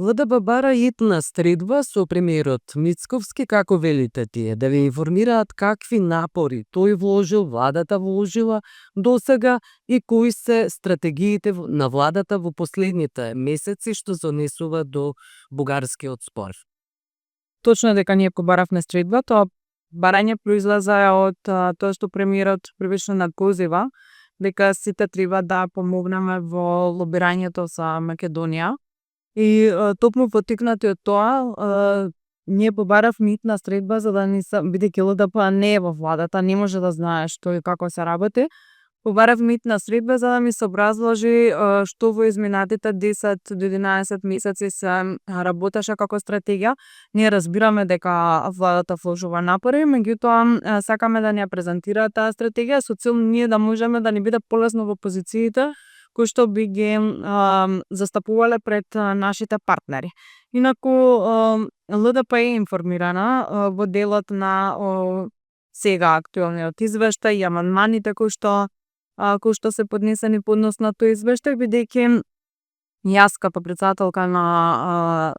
ЛДП бара итна средба со премиерот Мицковски, како велите тие, да ви информираат какви напори тој вложил, владата вложила досега и кои се стратегиите на владата во последните месеци што се однесува до бугарскиот спор. Точно е дека ние го баравме средба, тоа барање произлезе од тоа што премиерот првично надпозива дека сите треба да помогнеме во лобирањето за Македонија. И токму поттикнати од тоа, ние побаравме итна средба за да не се, бидејќи ЛДП не е во владата, не може да знае што и како се работи. Побаравме итна средба за да ми се образложи што во изминатите 10 до 11 месеци се работеше како стратегија. Ние разбираме дека владата вложува напори, меѓутоа сакаме да ни ја презентираат таа стратегија со цел ние да можеме да ни биде полесно во позициите кои што би ги застапувале пред нашите партнери. Инаку ЛДП е информирана во делот на сега актуелниот извештај и амандманите кои што се поднесени по однос на тој извештај, бидејќи јас како претседателка на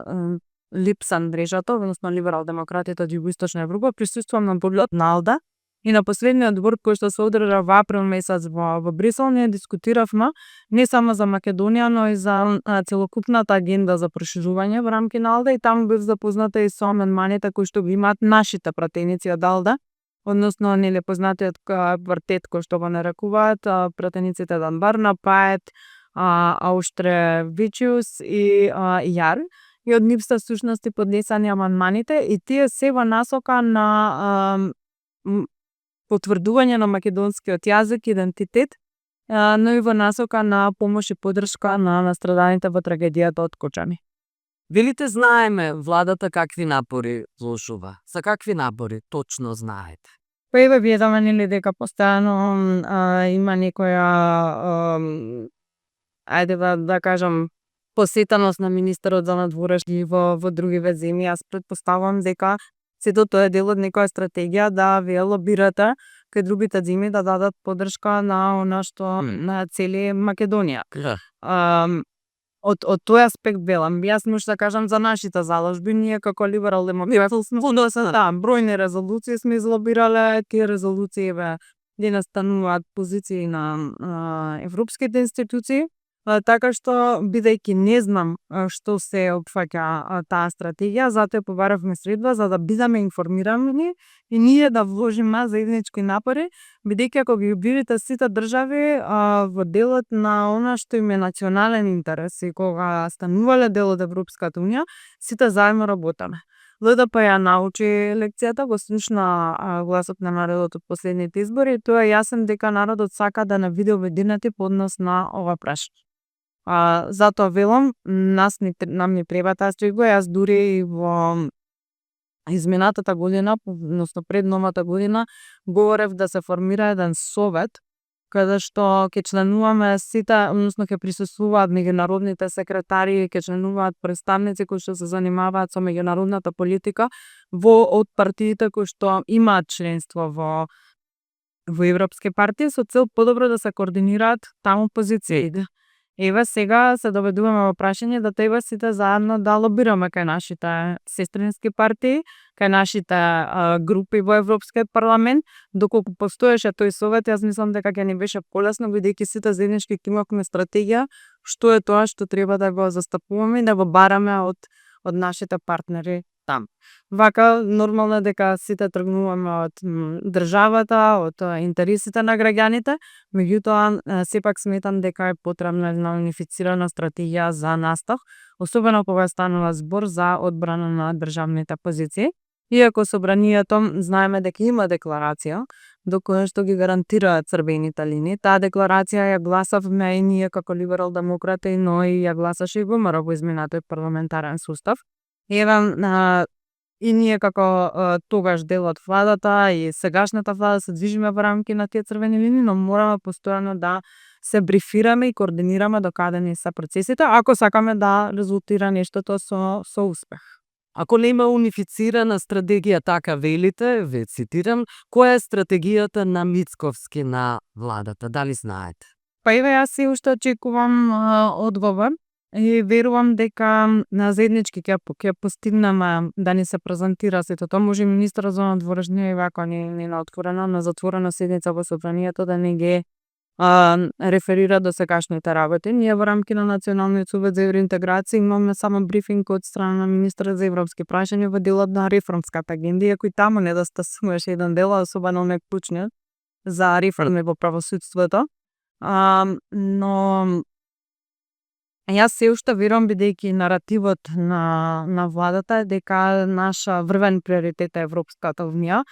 ЛИПС мрежата, односно либерал-демократите од Југоисточна Европа, присуствувам на поглед на АЛДЕ. И на последниот збор кој што се одржа во април месец во Брисел, ние дискутиравме не само за Македонија, но и за целокупната агенда за проширување во рамки на АЛДЕ, и таму бев запозната и со амандманите кои што ги имаат нашите пратеници од АЛДЕ, односно нели познатиот квартет кој што го нарекуваат пратениците Данбарна, Пает, Ауштревичиус и Јар. И од нив се сушности поднесени амандманите и тие се во насока на потврдување на македонскиот јазик, идентитет, но и во насока на помош и поддршка на настраданите во трагедијата од Кочани. Велите знаеме владата какви напори вложува. За какви напори точно знаете? Па еве гледаме нели дека постојано има некоја ајде да кажам посетеност на министерот за надворешни во другиве земји. Јас претпоставувам дека сето тоа е дел од некоја стратегија да вие лобирате кај другите земји да дадат поддршка на она што на цели Македонија. Од тој аспект велам, јас може да кажам за нашите заложби, ние како либерал-демократи бројни резолуции сме излобирале, тие резолуции ги настануваат позиции на европските институции. Така што, бидејќи не знам што се опфаќа таа стратегија, затоа побаравме средба за да бидеме информирани и ние да вложиме заеднички напори, бидејќи ако ги видите сите држави во делот на она што им е национален интерес и кога станувале дел од Европската унија, сите заедно работаме. ЛДП ја научи лекцијата, го слушна гласот на народот од последните избори и тоа е јасен дека народот сака да не биде обединети по однос на ова прашање. Затоа велам, нам ни треба таа средба. Јас дури и во изминатата година, односно пред новата година, говорев да се формира еден совет каде што ќе членуваме сите, односно ќе присуствуваат меѓународните секретари, ќе членуваат представници кои што се занимаваат со меѓународната политика од партиите кои што имаат членство во европски партии со цел подобро да се координираат таму позициите. Еве сега се доведуваме во прашање да треба сите заедно да лобираме кај нашите сестрински партии, кај нашите групи во Европскиот парламент. Доколку постоеше тој совет, јас мислам дека ќе ни беше полесно, бидејќи сите заеднички ќе имавме стратегија што е тоа што треба да го застапуваме и да го бараме од нашите партнери там. Вака нормално дека сите тргнуваме од државата, од интересите на граѓаните, меѓутоа сепак сметам дека е потребна една унифицирана стратегија за настав, особено кога станува збор за одбрана на државните позиции. Иако собранието знаеме дека има декларација до која што ги гарантира црвените линии, таа декларација ја гласавме и ние како либерал-демократи, но и ја гласаше и ВМРО во изминатиот парламентарен сустав. И ние како тогаш дел од владата и сегашната влада се движиме во рамки на тие црвени линии, но мораме постојано да се брифираме и координираме до каде ни се процесите, ако сакаме да резултира нештото со успех. Ако нема унифицирана стратегија, така велите, ве цитирам, која е стратегијата на Мицковски на владата? Дали знаете? Па еве јас се уште очекувам одговор. и верувам дека на заеднички ќе постигнеме да ни се презентира сето тоа. Може и министерот за надворешни и вака не на отворено, на затворена седница во собранието да не ги реферира до сегашните работи. Ние во рамки на Националниот совет за евроинтеграција имаме само брифинг од страна на министерот за европски прашања во делот на реформската агенда, иако и таму недостасуваше еден дел, особено оној клучниот за реформи во правосудството. Но јас се уште верувам, бидејќи наративот на владата е дека наша врвен приоритет е Европската унија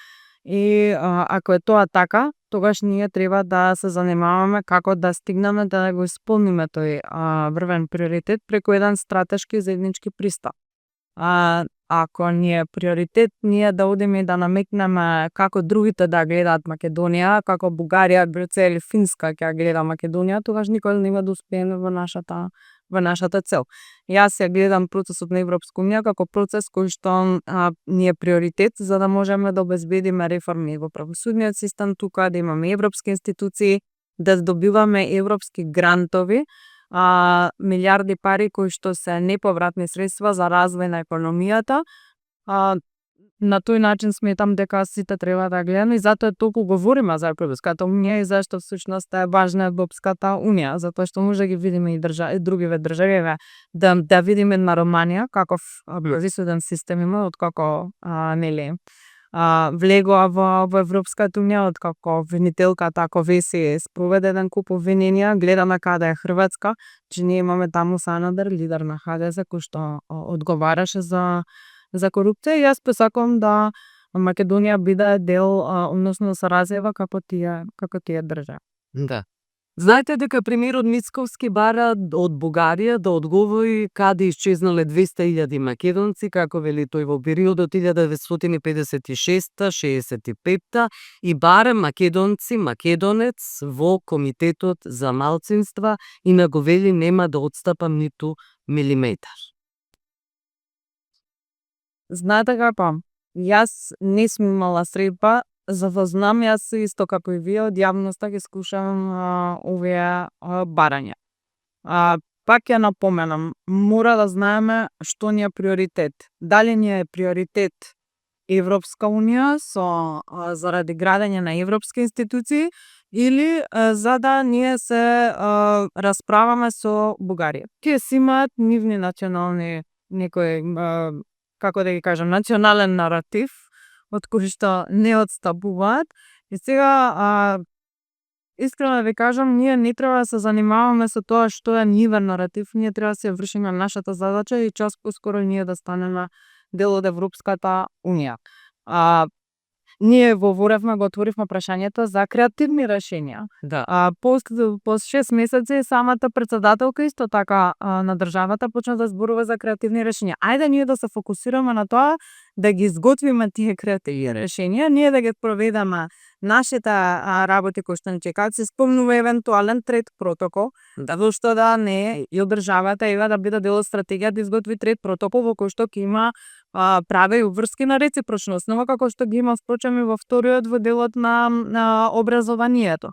и ако е тоа така, тогаш ние треба да се занимаваме како да стигнеме да го исполниме тој врвен приоритет преку еден стратешки заеднички пристап. Ако ни е приоритет ние да одиме и да намекнеме како другите да гледаат Македонија, како Бугарија, Грција или Финска ќе гледа Македонија, тогаш никој нема да успееме во нашата цел. Јас ја гледам процесот на Европска унија како процес кој што ни е приоритет за да можеме да обезбедиме реформи во правосудниот систем тука, да имаме европски институции, да добиваме европски грантови, милиарди пари кои што се неповратни средства за развој на економијата. На тој начин сметам дека сите треба да гледаме и затоа толку говориме за Европската унија и зашто всушност е важна Европската унија, затоа што може да ги видиме и другиве држави, да видиме на Романија каков правосуден систем има, откако влегоа во Европската унија, откако обвинителката Ковеси спроведе еден куп обвиненија, гледаме каде е Хрватска, че ние имаме таму Санадер, лидер на ХДС, кој што одговараше за корупција и јас посакувам да Македонија биде дел, односно да се развива како тие држави. Да. Знаете дека премиерот Мицковски бара од Бугарија да одговори каде исчезнале 200.000 македонци, како вели тој во периодот 1956-65 и бара македонец во Комитетот за малцинства и на го вели нема да отстапам ниту милиметар. Знаете како? Јас не сум имала средба, за да знам, јас исто како и вие од јавноста ги слушам овие барања. Пак ја напоменам, мора да знаеме што ни е приоритет. Дали ни е приоритет Европска унија заради градење на европски институции или за да ние се расправаме со Бугарија. Тие си имаат нивни национални некои како да ги кажам, национален наратив од кој што не отстапуваат. И сега, искрено да ви кажам, ние не треба да се занимаваме со тоа што е нивен наратив, ние треба да се вршиме нашата задача и час поскоро ние да станеме дел од Европската унија. Ние го отворивме прашањето за креативни решенија. Да. По 6 месеци самата председателка исто така на државата почна да зборува за креативни решенија. Ајде ние да се фокусираме на тоа да ги изготвиме тие креативни решенија, ние да ги проведеме нашите работи кои што ни чекаат, се спомнува евентуален трет протокол, зашто да не и од државата да биде дел од стратегија да изготви трет протокол во кој што ќе има праве и обврски на реципрочна основа, како што ги има впрочем и во вториот во делот на образованието.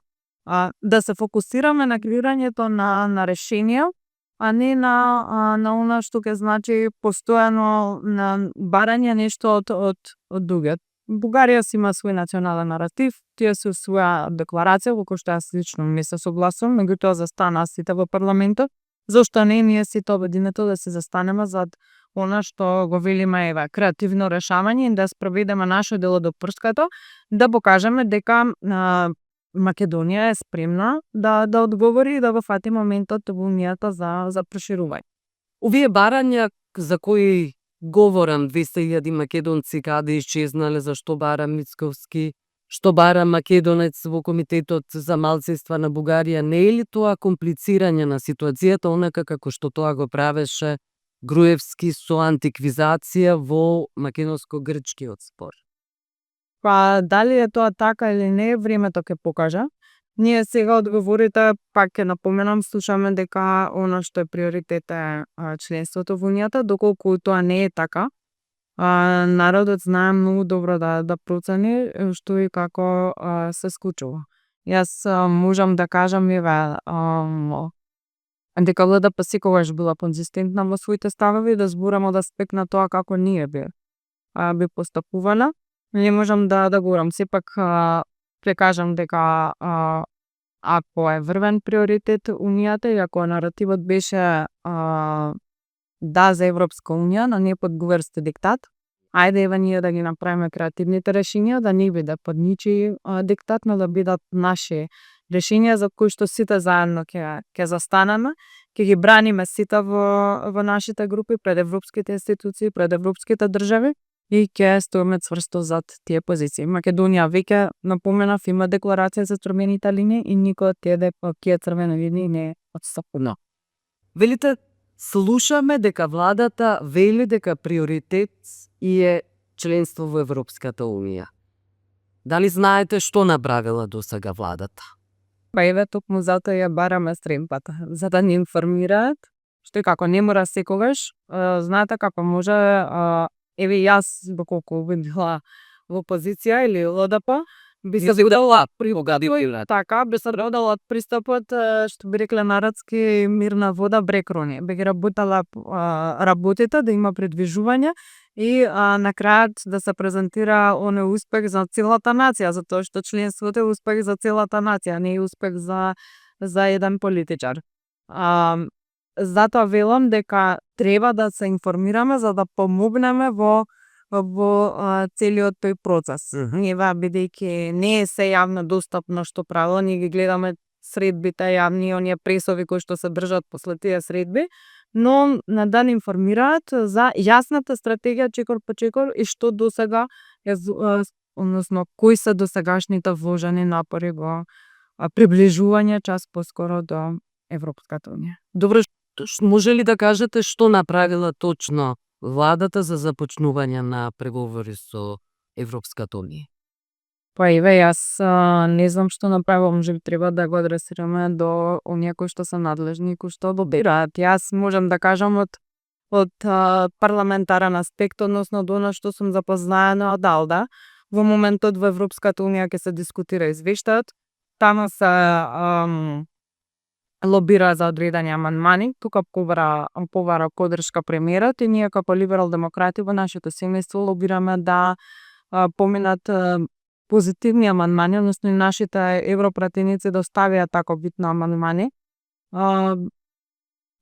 Да се фокусираме на креирањето на решенија, а не на она што ќе значи постојано на барање нешто од другиот. Бугарија си има свој национален наратив, тие се своја декларација во која што јас лично не се согласувам, меѓутоа застанаа сите во парламентот. Зошто не ние сите обединето да се застанеме зад она што го велиме креативно решавање и да спроведеме нашиот дел од опрското, да покажеме дека Македонија е спремна да одговори и да го фати моментот во унијата за проширување. Овие барања за кои говорам 200.000 македонци каде исчезнале, зашто бара Мицковски, што бара македонец во Комитетот за малцинства на Бугарија, не е ли тоа комплицирање на ситуацијата онака како што тоа го правеше Груевски со антиквизација во македонско-грчкиот спор? Дали е тоа така или не, времето ќе покажа. Ние сега одговорите, пак ќе напоменам, слушаме дека она што е приоритет е членството во унијата, доколку тоа не е така. Народот знае многу добро да процени што и како се случува. Јас можам да кажам дека ЛДП секогаш била конзистентна во своите ставови, да зборам од аспект на тоа како ние би постапувала. Не можам да говорам, сепак ќе кажам дека ако е врвен приоритет Унијата и ако наративот беше да за Европска Унија, но не под гуверски диктат, ајде еве ние да ги направиме креативните решенија, да не биде под ничи диктат, но да бидат наши решенија за кои што сите заедно ќе застанеме, ќе ги браниме сите во нашите групи пред европските институции, пред европските држави и ќе стоиме цврсто зад тие позиции. Македонија веќе напоменав има декларација за црвените линии и никој од тие црвени линии не е отстапено. Велите, слушаме дека владата вели дека приоритет и е членство во Европската Унија. Дали знаете што направила досега владата? Па еве токму затоа ја бараме стремпата, за да ни информираат, што и како не мора секогаш, знаете како може, еве јас доколку би била во опозиција или ЛДП, би се одела така, би се одела од пристапот, што би рекле народски мирна вода брег рони. Би ги работела работите, да има придвижување и на крајот да се презентира оној успех за целата нација, затоа што членството е успех за целата нација, не е успех за еден политичар. Затоа велам дека треба да се информираме за да помогнеме во целиот тој процес. Еве бидејќи не е се јавно достапно што правило, ние ги гледаме средбите јавни, оние пресови кои што се држат после тие средби, но да ни информираат за јасната стратегија чекор по чекор и што досега односно кои се досегашните вложени напори во приближување час поскоро до Европската Унија. Добро, може ли да кажете што направила точно владата за започнување на преговори со Европската Унија? Па еве јас не знам што направам, можеби треба да го адресираме до оние кои што се надлежни и кои што лобираат. Јас можам да кажам од парламентарен аспект, односно до она што сум запознаена од АЛДА. Во моментот во Европската Унија ќе се дискутира извештајот, таму се лобира за одредени амандмани, тука побара поддршка премиерот и ние како либерал-демократи во нашето семејство лобираме да поминат позитивни амандмани, односно и нашите европратеници да оставиат тако битни амандмани.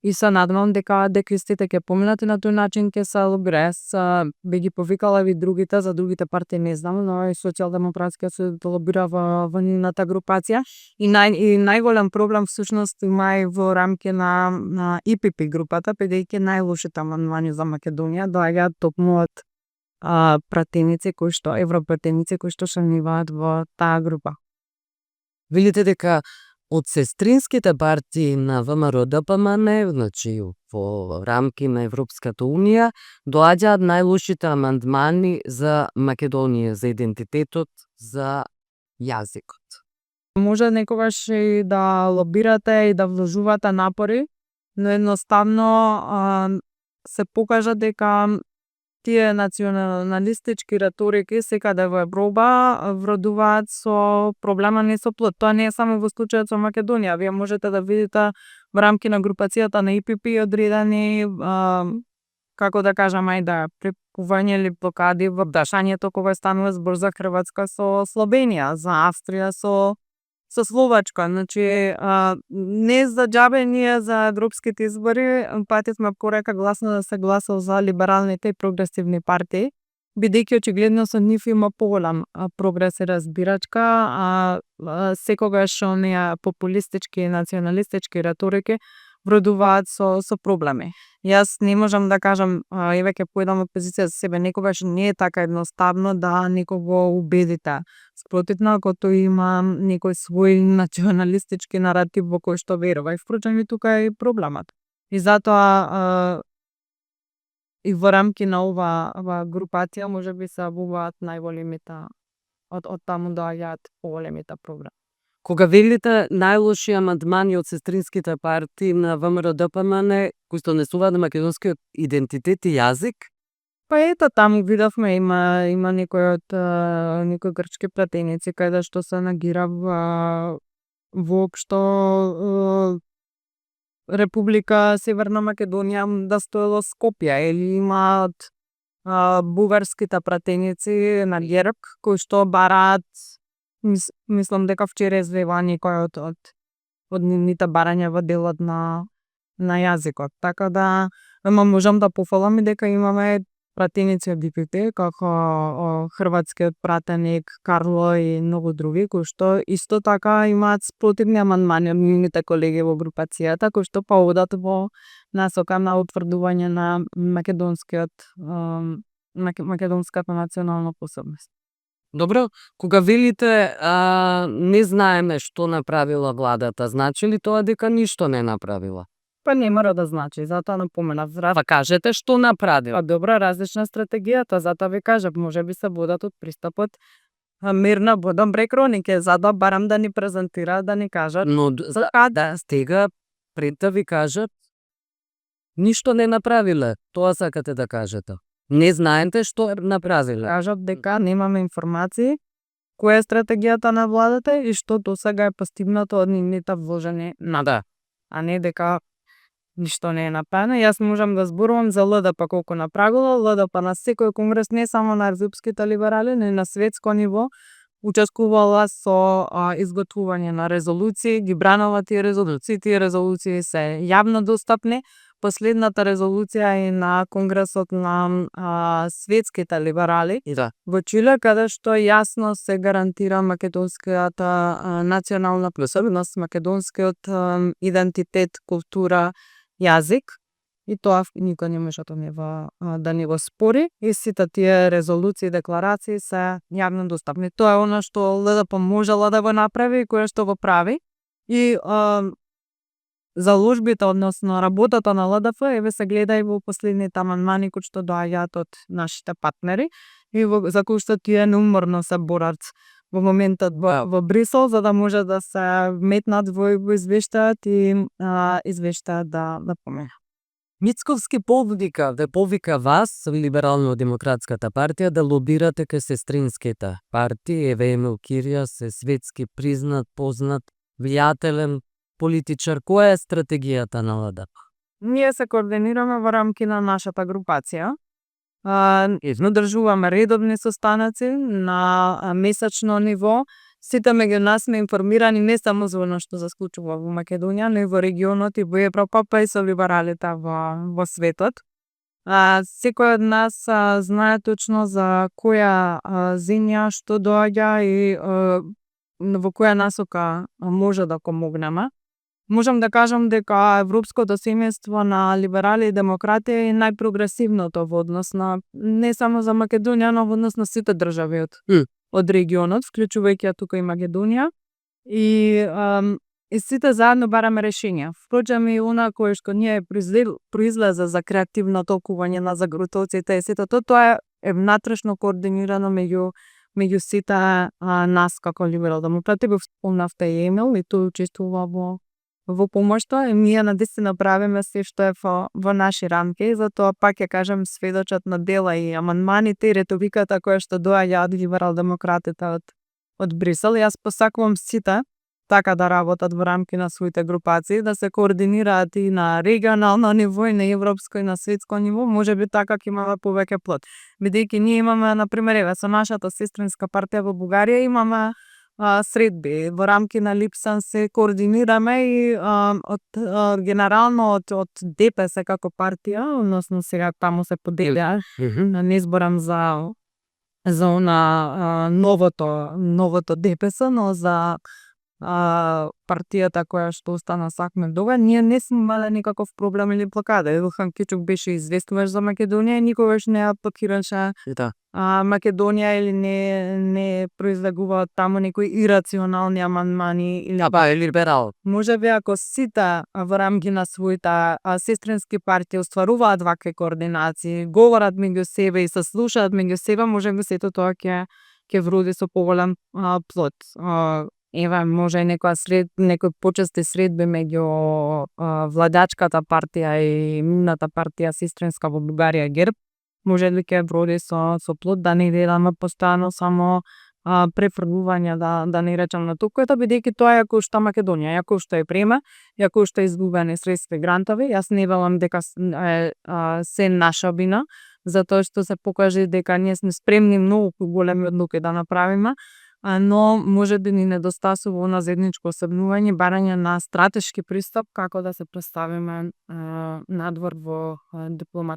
И се надевам дека истите ќе поминат и на тој начин ќе се лобира. Јас би ги повикала и другите, за другите партии не знам, но и Социјалдемократскиот се лобира во нивната групација. И најголем проблем всушност има и во рамки на ИПП групата, бидејќи најлошите амандмани за Македонија доаѓаат токму од пратеници кои што европратеници кои што членуваат во таа група. Видите дека од сестринските партии на ВМРО-ДПМН, значи во рамки на Европската Унија, доаѓаат најлошите амандмани за Македонија, за идентитетот, за јазикот. Може некогаш и да лобирате и да вложувате напори, но едноставно се покажа дека тие националистички реторики секаде во Европа вродуваат со проблема не со плод. Тоа не е само во случајот со Македонија. Вие можете да видите во рамки на групацијата на ИПП одредени, како да кажам, прекување или блокади во прашањето кога станува збор за Хрватска со Словенија, за Австрија со Словачка. Значи, не за џабе ние за европските избори патевме порека гласно да се гласа за либералните и прогресивни партии, бидејќи очигледно со нив има поголем прогрес и разбирачка, секогаш оние популистички и националистички реторики вродуваат со проблеми. Јас не можам да кажам, еве ќе поедам опозиција за себе, некогаш не е така едноставно да некого убедите. Спротивно, ако тој има некој свој националистички наратив во кој што верува. И впрочем и тука е проблемот. И затоа и во рамки на ова групација можеби се обуваат најголемите од таму доаѓаат поголемите проблеми. Кога велите најлоши амандмани од сестринските партии на ВМРО-ДПМН кои што однесуваат на македонскиот идентитет и јазик? Па ето таму видовме има некои грчки пратеници каде што се нагира воопшто Република Северна Македонија да стоело Скопје или имаат бугарските пратеници на ГЕРБ кои што бараат мислам дека вчера извева некој од нивните барања во делот на јазикот. Така да можам да пофалам и дека имаме пратеници од ДПТ како хрватскиот пратеник Карло и многу други кои што исто така имаат спротивни амандмани од нивните колеги во групацијата кои што одат во насока на утврдување на македонската национална посебност. Добро, кога велите не знаеме што направила владата, значи ли тоа дека ништо не направила? Па не мора да значи, затоа напоменав. Па кажете што направила. Па добра, различна стратегијата, затоа ви кажав, можеби се водат од пристапот мирна водам брек ронике, за да барам да ни презентираат, да ни кажат. Но да стега пред да ви кажат ништо не направиле, тоа сакате да кажете. Не знаете што направиле. Кажат дека немаме информации која е стратегијата на владата и што досега е постигнато од нивните вложени Да. а не дека ништо не е направено. Јас можам да зборувам за ЛДП колку направила. ЛДП на секој конгрес, не само на европските либерали, но и на светско ниво, учествувала со изготвување на резолуции, ги бранува тие резолуции се јавно достапни. Последната резолуција е на Конгресот на светските либерали во Чиле, каде што јасно се гарантира македонската национална посебност, македонскиот идентитет, култура, јазик, и тоа никој не може да ни го спори, и сите тие резолуции, декларации се јавно достапни. Тоа е она што ЛДП можела да го направи и кое што го прави. И заложбите, односно работата на ЛДП, еве се гледа и во последните амандмани кои што доаѓаат од нашите партнери и за кои што тие неуморно се борат во моментот во Брисел, за да може да се метнат во извештајот и извештајот да помине. Мицковски повика вас, Либерално-демократската партија, да лобирате кај сестринските партии. Еве Емил Киријас е светски признат, познат, влијателен политичар. Која е стратегијата на ЛДП? Ние се координираме во рамки на нашата групација. Одржуваме редовни состаноци на месечно ниво. Сите меѓу нас сме информирани не само за она што се случува во Македонија, но и во регионот и во Европа, па и со либералите во светот. Секој од нас знае точно за која земја што доаѓа и во која насока може да помогнеме. Можам да кажам дека европското семејство на либерали и демократи е најпрогресивното во однос на не само за Македонија, но во однос на сите држави од регионот, вклучувајќи ја тука и Македонија. И сите заедно бараме решенија. Впрочем, и она кое што ние произлезе за креативно толкување на загрутоците и сето тоа е внатрешно координирано меѓу сите нас како либерал-демократи. Го спомнавте и Емил, и тој учествува во помошта, и ние навистина правиме се што е во наши рамки, затоа пак ќе кажам сведочат на дела и амандманите и реториката која што доаѓа од либерал-демократите од Брисел. Јас посакувам сите така да работат во рамки на своите групации, да се координираат и на регионално ниво, и на европско и на светско ниво, можеби така ќе имаме повеќе плод. Бидејќи ние имаме, например, еве со нашата сестринска партија во Бугарија имаме средби во рамки на Липсан, се координираме и генерално од ДПС како партија, односно сега таму се поделја, не зборам за новото ДПС, но за партијата која што остана Сакме Дога, ние не сме имале никаков проблем или блокада. Илхан Кичук беше известуваш за Македонија и никогаш не ја блокираше Македонија или не произлегува таму некои ирационални амандмани или либерал. Можеби ако сите во рамки на своите сестрински партии остваруваат вакви координации, говорат меѓу себе и се слушаат меѓу себе, можеби сето тоа ќе вроди со поголем плод. Еве, може и некои почести средби меѓу владачката партија и нивната партија сестринска во Бугарија ГЕРБ, може ли ќе вроди со плод, да не гледаме постојано само префрлување да не речам на токото, бидејќи тоа ја кошта Македонија, ја кошта и време, ја кошта изгубени средства и грантови. Јас не велам дека е се наша вина, затоа што се покажи дека ние сме спремни многу големи одлуки да направиме, но можеби ни недостасува она заедничко осебнување, барање на стратешки пристап како да се представиме надвор во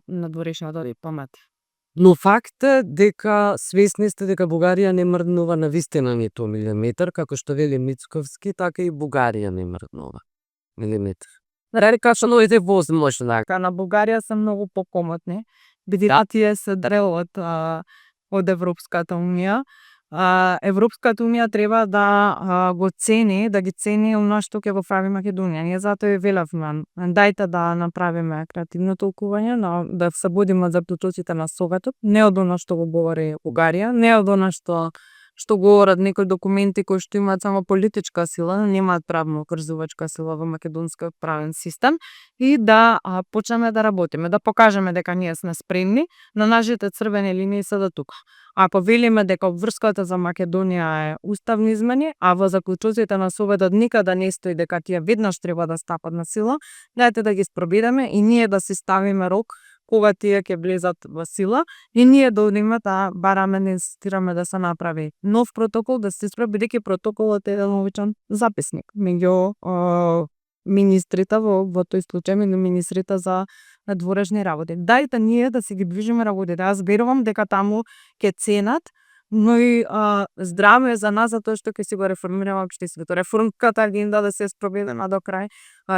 надворешната дипломатија. Но факт е дека свесни сте дека Бугарија не мрднува на вистина ниту милиметар, како што вели Мицковски, така и Бугарија не мрднува милиметар. Река што е возможно. На Бугарија се многу покомотни, бидејќи тие се дел од Европската унија. Европската унија треба да го цени, да ги цени она што ќе го прави Македонија. Ние затоа и велевме, дајте да направиме креативно толкување, да се бодиме од заклучоците на Советот, не од она што го говори Бугарија, не од она што говорат некои документи кои што имаат само политичка сила, немаат правно окрзувачка сила во македонскиот правен систем, и да почнеме да работиме, да покажеме дека ние сме спремни, на нашите црвени линии се да тука. Ако велиме дека обврската за Македонија е уставни измени, а во заклучоците на Советот никаде не стои дека тие веднаш треба да стапат на сила, дајте да ги спробидеме и ние да си ставиме рок кога тие ќе влезат во сила, и ние да одиме да бараме, да инсистираме да се направи нов протокол, да се исправи, бидејќи протоколот е еден обичен записник меѓу министрите, во тој случај меѓу министрите за надворешни работи. Дајте ние да си ги движиме работите. Аз верувам дека таму ќе ценат, но и здраво е за нас затоа што ќе си го реформираме општеството. Реформската агенда да се спроведена до крај,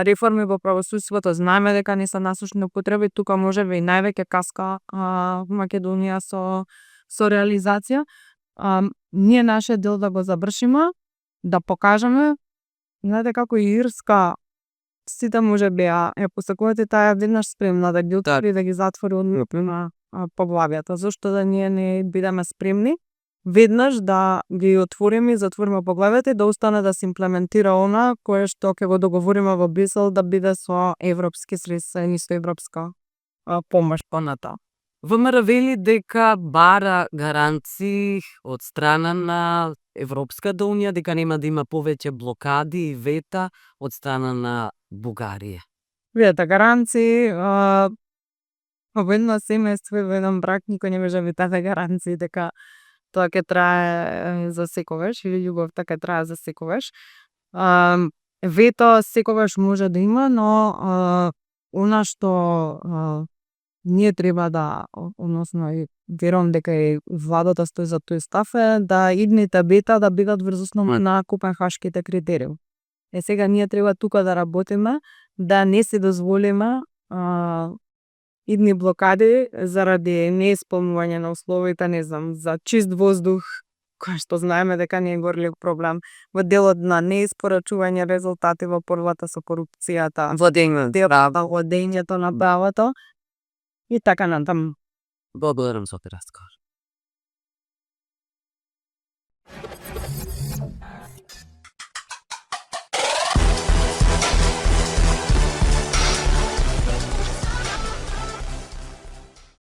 реформи во правосудството, знаеме дека не се насушни употреби, тука можеби и највеќе каска Македонија со реализација. Ние нашиот дел да го завршиме, да покажеме, знаете како и Ирска, сите можеби ја посакувате таа веднаш спремна да ги отвори, да ги затвори однапрема поглавјата. Зошто да ние не бидеме спремни веднаш да ги отвориме и затвориме поглавјата и да остане да се имплементира она кое што ќе го договориме во Брисел да биде со европски средства и со европска помош понатаму. ВМРО вели дека бара гаранции од страна на Европската унија дека нема да има повеќе блокади и вета од страна на Бугарија. Видете, гаранции во едно семејство и во еден брак никој не може да даде гаранции дека тоа ќе трае за секогаш или љубовта ќе трае за секогаш. Вето секогаш може да има, но она што ние треба да, односно и верувам дека и владата стои за тој став, е да идните вета да бидат врз основа на Копенхашките критериуми. Сега ние треба тука да работиме, да не се дозволиме идни блокади заради неисполнување на условите, не знам, за чист воздух, кој што знаеме дека не е горлив проблем, во делот на неиспорачување резултати во борбата со корупцијата, владењето на правото и така натаму. Благодарам за овој разговор.